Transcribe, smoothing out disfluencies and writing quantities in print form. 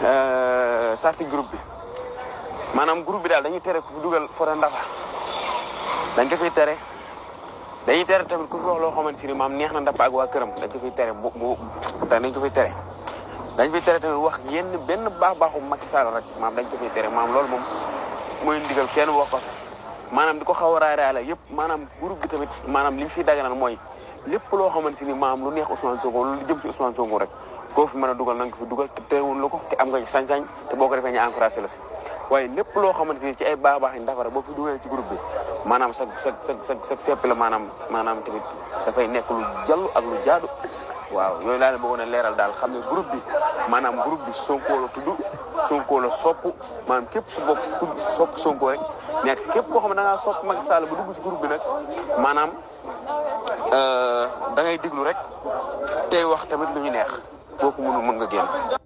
sarti groupe bi maanaam groupe bi daal dañuy tere ku fi dugal photo Ndafa dañ ko fiy tere. dañuy tere tamit ku fi wax loo xamante ni maam neex na Ndafa ak waa këram dañ ko fiy tere dañ ko fiy tere. dañ fiy tere tamit wax yenn benn baaxu Macky Sall rek maam dañ ko fiy tere maam loolu moom mooy ndigal kenn wax ko maanaam di ko xaw a raaraale yëpp maanaam groupe bi tamit maanaam li ñu fiy daganal mooy lépp loo xamante ni maam lu neex Ousmane Sonko lu jëm ci Ousmane Sonko rek koo fi mën a dugal na nga ko fi dugal te teewul la ko te am nga sañ-sañ te boo ko defee ñu encouragé la si waaye lépp loo xamante ni ci ay baax yi Ndafa rek boo fi dugalee ci groupe bi maanaam sa sepp la maanaam tamit dafay nekk lu jallu ak lu jaadu waaw yooyu laa leen bëggoon a leeral daal xam ne groupe bi maanaam groupe bi Sonko la tudd Sonko la sopp maanaam képp ku bokk ku sopp Sonko rek nekk si képp koo xam ne da ngaa sopp Macky Sall ba dugg ci groupe bi nag maanaam da ngay diglu rek tey wax tamit lu ñu neex boo ko mënul mën nga génn.